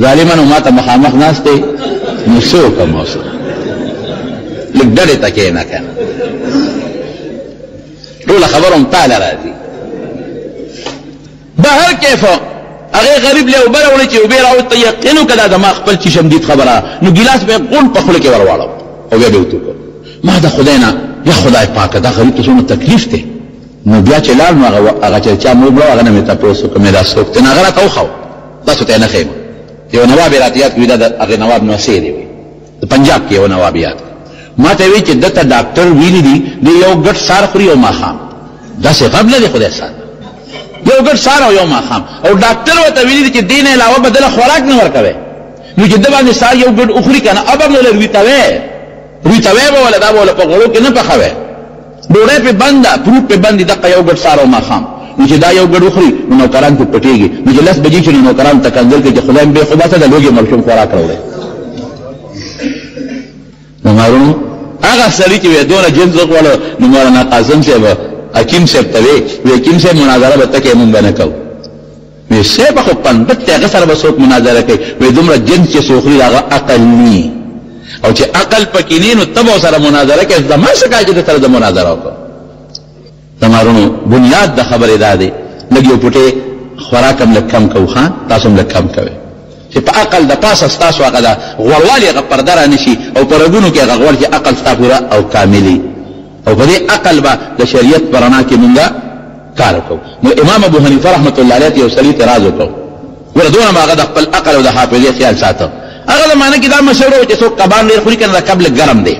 ظالمانو ما ته مخامخ ناست دی، نو څه وکړم اوس؟ لږ ډډې ته کښېنه که نه، ټوله خبره هم تاله راځي. بهر کیف هغې غریب له اوبه راوړې، چې اوبه راوړې ته یقین وکړه دا زما خپل چشمدید خبره، نو ګیلاس به یې غونډ په خوله کې ورواړو او بیا به یې وتوکه. ما د خدای نه یا خدای پاکه دا غریب ته څومره تکلیف دی. نو بیا چې لاړ نو هغه چې چا مور مړه هغه نه مې تپوس وکړ، مې دا څوک دی؟ نو هغه راته وښوه، تاسو ته یې نه ښیم. یو نواب یې راته یاد کړ، دا د هغې نواب نوسې دی، وایي د پنجاب کې یو نواب یاد کړ. ما ته وایي چې ده ته ډاکټر ویلي دي دی یو ګټ سار خوري یو ماښام، داسې غم نه دی خدای ساته، یو ګټ سار او یو ماښام، او ډاکټر ورته ویلي دي چې دې نه علاوه به دله خوراک نه ورکوي. نو چې ده باندې سار یو ګډ وخوري که نه اب هم له رویتوی رویتوی به وله دا به وله په غوړو کې نه پخوی، ډوډۍ پې بنده فروټ پې بند دي، دقه یو ګډ سار او ماښام. نو چې دا یو ګډ وخوري نو نوکران پې پټېږي. نو چې 10 بجې شي نو نوکران ته کنځل کوي چې خدای مې بې خو باسه د لوږې مړ شوم خوراک راوړی. نو مارونو هغه سړي چې وایي دونه جنس وخوړه، نو مولانا قاسم صاحب حکیم صاحب ته وایي، وایي حکیم صاحب مناظره به ته کوې مونږ به نه کوو. وایي صاحب خو پندت دی، هغه سره به څوک مناظره کوي؟ وایي دومره جنس چې څوک خوري د هغه عقل نی، او چې عقل پکې نی نو ته به ورسره مناظره کوې، زما څه کار چې ده سره زه مناظره وکړم. زما وروڼو بنیاد د خبرې دا دی، لږ یو پوټی خوراک هم لږ کم کوو، ښه تاسو هم لږ کم کوئ چې په عقل د پاسه ستاسو هغه د غوړوالي هغه پرده را نشي، او په رګونو کې هغه غوړ چې عقل ستا پوره او کاملي، او په دې عقل به د شریعت په رڼا کې مونږه کار وکړو. نو امام ابو حنیفه رحمت الله علیه یو سړي اعتراض وکړو، ګوره دونه به هغه د خپل عقل او د حافظې خیال ساته. هغه زمانه کې دا مشهور و چې څوک کبان ډېر خوري که نه، دا کب لږ ګرم دی،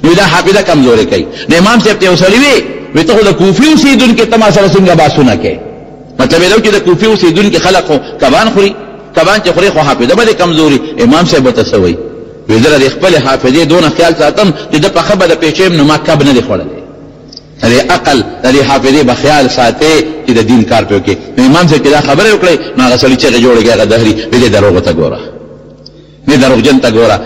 نو دا حافظه کمزورې کوي. نو امام صاحب ته یو سړي وي، وی ته خو د کوفي اوسېدونکي ته ما سره څنګه بحثونه کوې؟ مطلب یې دا چې د کوفي اوسېدونکي خلک خو کبان خوري، کبان چې خوري خو حافظه به دې کمزوري. امام صاحب ورته څه وایي؟ وی زه د خپلې حافظې دونه خیال ساتم چې د پخه به د پېچې نو ما کب نه دی خوړلی. د دې عقل د دې حافظې به خیال ساتې چې د دین کار پرې وکړې. نو امام صاحب چې دا خبره وکړې، نو هغه سړي چغې جوړې کړې، هغه دهري، وی دې دروغو ته ګوره، دې دروغجن ته ګوره،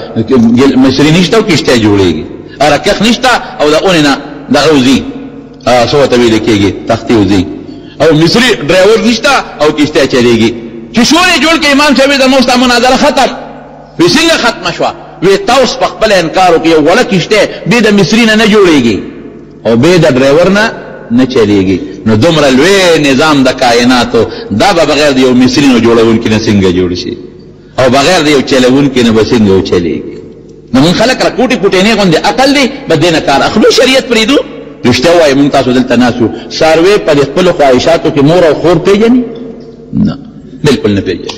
مصري نشته او کښتی جوړېږي، رکښ نشته او د اونې نه دغه وځي، څه ورته ویل کېږي، تختې وځي، او مصري ډرایور نشته او کښتی چلېږي. چې شور یې جوړ کړ، امام صاحب یې د مو ستا مناظره ختم. وی څنګه ختمه شوه؟ وی تاوس په خپله انکار وکړي، یو وړه کښتی بې د مصري نه نه جوړېږي او بې د ډرایور نه نه چلېږي. نو دومره لوی نظام د کائناتو دا به بغیر د یو مصري نه جوړونکي نه څنګه جوړ شي، او بغیر د یو چلوونکي نه به څنګه وچلېږي؟ نو موږ خلک را کوټې کوټې نه غوندې عقل دی، بس دې نه کار اخلو، شریعت پرېږدو. رښتیا ووایئ، موږ تاسو دلته ناست یو، څاروی په دې خپلو خواهشاتو کې مور او خور پېژني؟ نه، بلکل نه پېژني.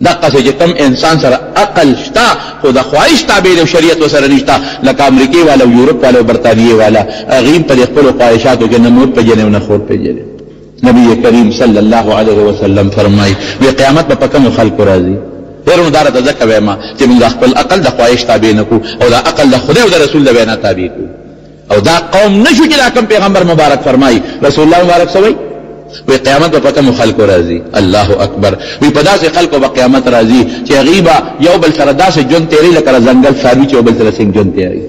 دقسې چې کوم انسان سره عقل شته خو د خواهش تابع دی او شریعت ورسره نشته، لکه امریکې والا او یورپ والا او برطانیې والا، هغوی هم په دې خپلو خواهشاتو کې نه مور پېژني او نه خور پېژني. نبی کریم صلی الله علیه وسلم فرمایي، وی قیامت به په کومو خلکو راځي؟ ډېر نو دا راته ځکه وایم چې موږ د خپل عقل د خواهش تابع نه کړو او د عقل د خدای او د رسول د وینا تابع کړو. او دا قوم نشو چې دا کوم پیغمبر مبارک فرمایي، رسول الله مبارک څه وایي؟ وی قیامت به په کومو خلکو راځي؟ الله اکبر. وی په داسې خلکو به قیامت راځي چې هغوی به یو بل سره داسې ژوند تېروي لکه د ځنګل څاروي چې یو بل سره څنګه ژوند تېروي،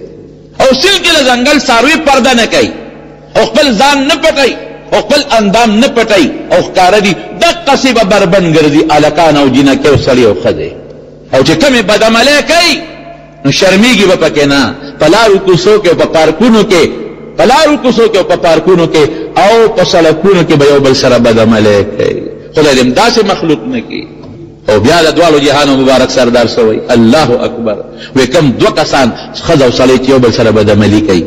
او څنګه د ځنګل څاروي پرده نه کوي او خپل ځان نه پټوي او خپل اندام نه پټوي او ښکاره دي، دقسې به بربند ګرځي هلکان او جینکۍ او سړي او ښځې. او چې کومې بدعملۍ کوي نو شرمېږي به پکې نه، په لارو کوڅو کې او په پارکونو کې، په لارو کوڅو کې او په پارکونو کې او په سړکونو کې به یو بل سره بدعملۍ کوي. خدای دې هم داسې مخلوق نه کړي. او بیا د دواړو جهانو مبارک سردار څه وایي؟ الله اکبر. وایي کوم دوه کسان ښځه او سړی چې یو بل سره بدعملي کوي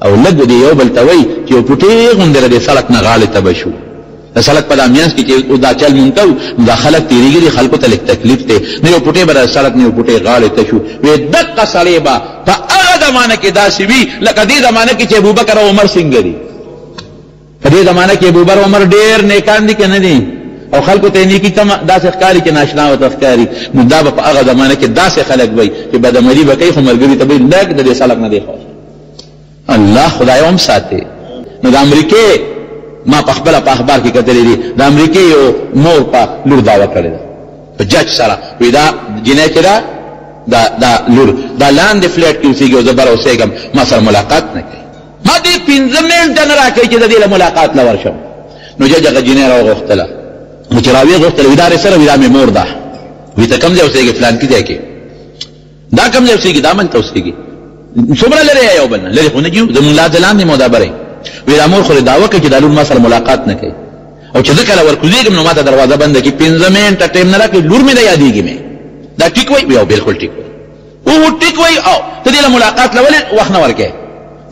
او لږ دې یو بل ته وایي چې یو پوټې غوندې له دې سړک نه غاړې ته به شو، د سړک په دا مینځ کې چې اوس دا چل مونږ کوو نو دا خلک تېرېږي، دې خلکو ته لږ تکلیف دی، نو یو پوټی به د سړک نه یو پوټی غاړې ته شو. وایي دقه سړی به په هغه زمانه کې داسې وي لکه دې زمانه کې چې ابوبکر او عمر څنګه دي. په دې زمانه کې ابوبکر او عمر ډېر نیکان دي که نه دي؟ او خلکو ته یې نیکي کمه داسې ښکاري چې ناشنا ورته ښکاري. نو دا به په هغه زمانه کې داسې خلک وي چې بدعملي به کوي خو ملګري ته به یې لږ د دې سړک نه دی خوښ. الله خدای هم ساتي. نو د امریکې ما په خپله په اخبار کې کتلې دي، د امریکې یو مور په لور دعوه کړې ده په جج سره، وی دا جینۍ چې ده دا دا لور دا لاندې فلیټ کې اوسېږي او زه بره اوسېږم، ما سره ملاقات نه کوي، ما دې 5 منټه نه راکوي چې د دې له ملاقات له ورشم. نو جج هغه جینۍ راوغوښتله، نو چې راویې غوښتله وی دا سره، وی دا مې مور ده، وی ته کوم ځای اوسېږې؟ فلانکي ځای کې. دا کوم ځای اوسېږي؟ دا ملته اوسېږي. څومره لرې یو بل نه؟ لرې خو نه کیو، زموږ لاس لاندې مو دا بری. وی دا مور خو دې دعوه کوي چې دا لور ما سره ملاقات نه کوي، او چې زه کله ورکوزېږم نو ما ته دروازه بنده کړي، 5 منټه ټایم نه راکړي، لور مې ده یادېږي مې. دا ټیک وایي؟ وی او بالکل ټیک وایي. او ټیک وایي، او ته دې له ملاقات له ولې وخت نه ورکوې؟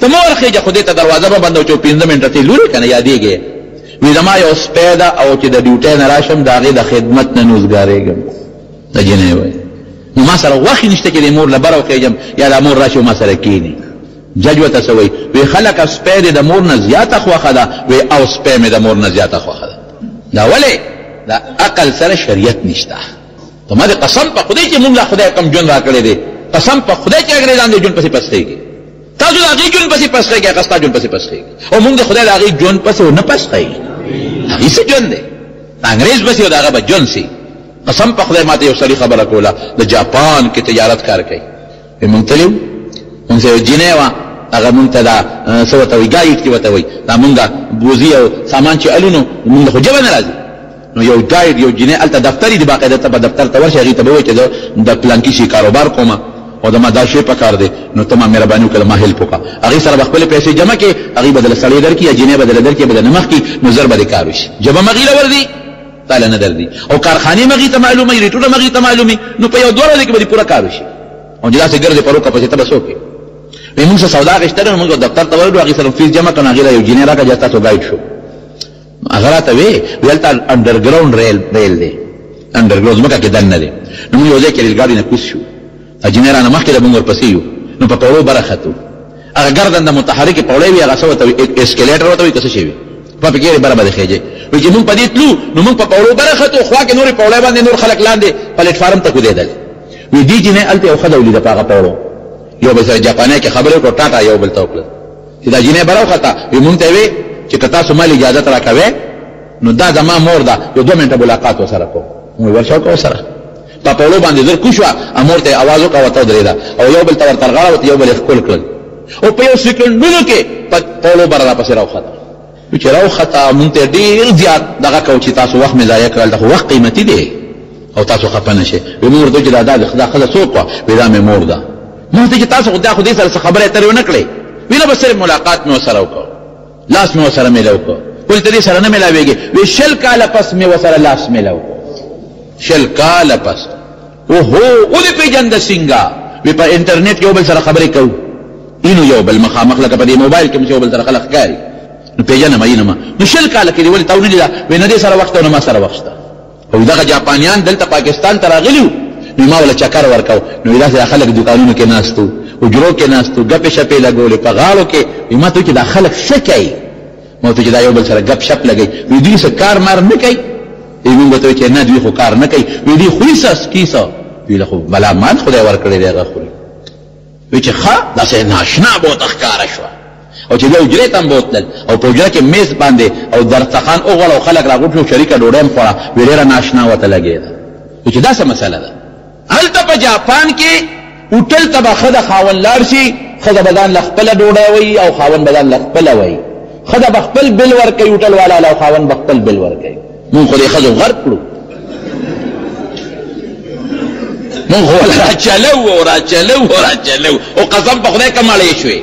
ته مه ورخېږه، خو دې ته دروازه به بنده چې 5 منټه ته لور که نه یادېږي. وی زما یو سپی ده او چې د ډیوټۍ نه راشم د هغې د خدمت نه نوزګارېږم. د جینۍ وایي نو ما سره وخت نشته چې د مور له بره وخېږم یا د مور راشي او ما سره کښېني. جج ورته څه وایي؟ وی خلکه سپی دې د مور نه زیاته خوښه ده؟ وی او سپی مې د مور نه زیاته خوښه ده. دا ولې؟ د عقل سره شریعت نشته. ته ما دې قسم په خدای چې مونږ له خدای کوم ژوند راکړی دی، قسم په خدای چې انګرېزان دې ژوند پسې پسخېږي، تاسو د هغې ژوند پسې پسخېږئ، هغه ستا ژوند پسې پسخېږي، او مونږ د خدای د هغې ژوند پسې ونه پسخېږي. هغې څه ژوند دی؟ د انګرېز پسې او د هغه به ژوند سي. قسم په خدای ماته یو سړي خبره کوله، د جاپان کې تجارت کار کوي، وی مونږ تللی وو، مونږ سره یو جینۍ وه، هغه مونږ ته دا څه ورته وایي، ګایډ کې ورته وایي، دا مونږ بوزي او سامان چې الو نو مونږ خو ژبه نه راځي، نو یو ګایډ یو جینۍ هلته دفتر دي باقاعده، ته به دفتر ته ورشې، هغې ته به ووایې چې زه د پلانکي شي کاروبار کوم او د ما دا شی پکار دی، نو ته ما مهرباني وکړه ما هیلپ وکړه. هغې سره به خپلې پیسې جمع کړې، هغې به دله سړی درکړي یا جینۍ به دله درکړي، به دله مخ کړي، نو زر به دې کار وشي. ژبه مغې له ورځي تاله نه درځي، او کارخانې مغې ته معلومه وي، ریټونه مغې ته معلوم وي، نو په یو دوه ورځې کې به دې پوره کار وشي. او چې داسې ګرځې په روکه پسې ته به څوک یې؟ وایي موږ څه سودا اخیستله، نو موږ دفتر ته ورغلو، هغې سره فیس جمع کړ، نو هغې له یو جینۍ راکړه چې تاسو ګایډ شو. هغه راته وی هلته انډرګراونډ ریل دی، انډرګراونډ ځمکه کې دننه دی. نو موږ یو ځای کې ریل ګاډي نه کوز شو، جینۍ رانه مخکې ده، موږ ورپسې یو. نو په پوړو بره ختو، هغه ګردنده متحرکې پوړۍ وي، هغه څه ورته وي، اسکلیټر ورته وي که څه شی وي، په پکې بره به خېږي. وایي چې موږ په دې تلو، نو موږ په پوړو بره ختو، خوا کې نورې پوړۍ باندې نور خلک لاندې پلیټفارم ته کوزېدل. وایي دې جینۍ هلته یو ښځه ولیده په هغه پوړو، یو بل سره جاپانۍ کې خبرې وکړو، ټاټا یو بل ته وکړل چې دا جینۍ بره وخته. وایي موږ ته یې ویې چې که تاسو مال اجازت راکوئ نو دا زما مور ده، یو 2 منټه ملاقات ورسره کوم. موږ ورشه وکړه ورسره په پوړو باندې زر کوز شوه، مور ته یې اواز وکړه، ورته ودرېده او یو بل ته ورتر غاړه وته، یو بل یې ښکل کړل او په یو سیکنډونو کې په پوړو بره راپسې راوخته. چې راوخته مونږ ته ډېر زیات دغه کو چې تاسو وخت مې ضایع کړل، دا خو وخت قیمتي دی او تاسو خفه نه شئ. وایي موږ ورته چې دا دا ښځه څوک وه؟ وایي دا مې مور ده. موږ ته چې تاسو خو دا خو دې سره څه خبرې اترې ونه کړې؟ وایي نه، بس صرف ملاقات مې ورسره وکړ، لاس مې ورسره میلاو کړ. ولې ته دې سره نه میلاوېږې؟ وایي 20 کاله پس مې ورسره لاس میلاو کړ، 20 کاله پس. اوهو، ودې پېژنده څنګه؟ وایي په انټرنیټ کې یو بل سره خبرې کوو، اینو یو بل مخامخ لکه په دې موبایل کې چې یو بل سره خلک ښکاري، نو پېژنم یې نه ما. نو 20 کاله کې دې ولې تا ونه لیده؟ وایي نه دې سره وخت او نه ما سره وخت شته. او دغه جاپانیان دلته پاکستان ته راغلي وو، نو ما وله چکر ورکاو. نو داسې خلک دوکانونو کې ناست وو، حجرو کې ناست وو، ګپې شپې لګولې په غاړو کې. وایي ما ته وایي چې دا خلک څه کوي؟ ما ته چې دا یو بل سره ګپ شپ لګوي. وایي دوی څه کار مار نه کوي؟ وایي موږ ورته وایي چې نه دوی خو کار نه کوي. وایي دوی خوري څه څکي څه؟ دوی له خو بلا مال خدای ورکړی دی، هغه خوري. وایي چې ښه داسې ناشنا به ورته ښکاره شوه. او چې بیا حجرې ته هم بوتلل او په حجره کې میز باندې او درستخان وغوړ او خلک راغونډ شو، شریکه ډوډۍ هم خوړه. وایي ډېره ناشنا ورته لګېده. وایي چې دا څه مسله ده؟ هلته په جاپان کې هوټل ته به ښځه خاوند لاړ شي، ښځه به ځان له خپله ډوډۍ وایي او خاوند به ځان له خپله وایي. ښځه به خپل بل ورکوي هوټل والا له، او خاوند به خپل بل ورکوي. مونږ خو دې ښځو غرق کړو، مونږ خو راچلو او راچلو او راچلو او قسم په خدای که مړې شوې.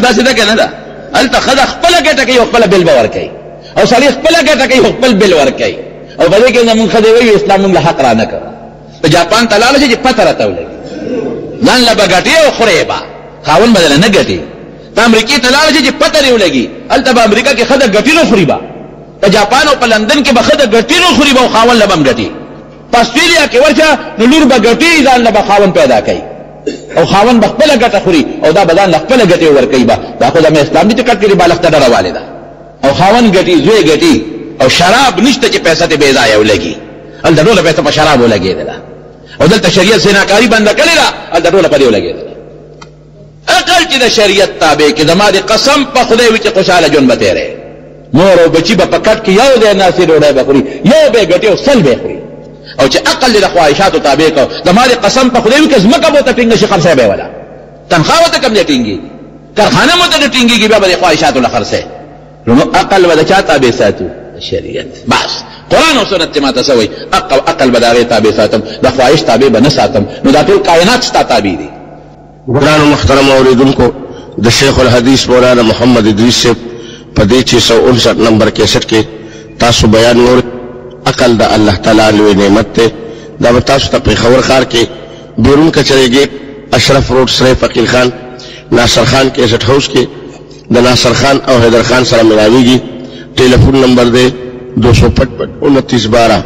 داسې ده که نه ده؟ هلته ښځه خپله ګټه کوي او خپله بل به ورکوي، او سړی خپله ګټه کوي او خپل بل ورکوي. او په دې کې زموږ ښځې وایي اسلام موږ له حق را نه کړ. په جاپان ته لاړه شي چې پته راته ولګي، ځان له به ګټې او خورې به، خاوند به درله نه ګټي. ته امریکې ته لاړه شي چې پته دې ولګي، هلته به امریکا کې ښځه ګټي نه خوري به، په جاپان او په لندن کې به ښځه ګټي نه خوري به او خاوند له به هم ګټي. په اسټرالیا کې ورشه نو لور به ګټي، ځان له به خاوند پیدا کوي او خاوند به خپله ګټه خوري او دا به ځان له خپله ګټې ورکوي به. دا خو زموږ اسلام دی چې کټ کړي بالښت ته ډډه والې ده. او خاوند ګټي، زوی ګټي، او شراب نشته چې پیسه دې بې ځایه ولګي. هلته ټوله پیسه په شراب ولګېدله، او دلته شریعت زناکاري بنده کړې ده، هلته ټوله په دې ولګېدله. عقل چې د شریعت تابع کې، زما دې قسم په خدای وي چې خوشحاله ژوند به تېری. مور او بچي به په کټ کې یو ځای ناستې ډوډۍ به خوري، یو به یې ګټي او 100 به یې خوري. او چې عقل دې د خواهشاتو تابع کړ، زما دې قسم په خدای وي که ځمکه به ورته ټینګه شي خرڅوي به یې وله، تنخوا ورته کوم ځای ټینګېږي، کارخانه مو ورته نه ټینګېږي، بیا به دې خواهشاتو له خرڅوي. نو عقل به د چا تابع ساتو؟ شریعت. بس قرآن او سنت چې ماته څه وایي، عقل به د هغې تابع ساتم، د خواهش تابع به نه ساتم. نو دا ټول کائنات ستا تابع دي. ګرانو محترمو اورېدونکو، د شیخ الحدیث مولانا محمد ادریس صاحب په دې 659 نمبر کیسټ کې تاسو بیان واورېد. عقل د الله تعالی لوی نعمت دی. دا به تاسو ته پېښور ښار کې بیرون کچرې ګېټ، اشرف روډ، سرای فقیر خان، ناصر خان کیسټ هاوس کې د ناصر خان او حیدر خان سره ملاویږي. ټلیفون نمبر دی 255 29 12.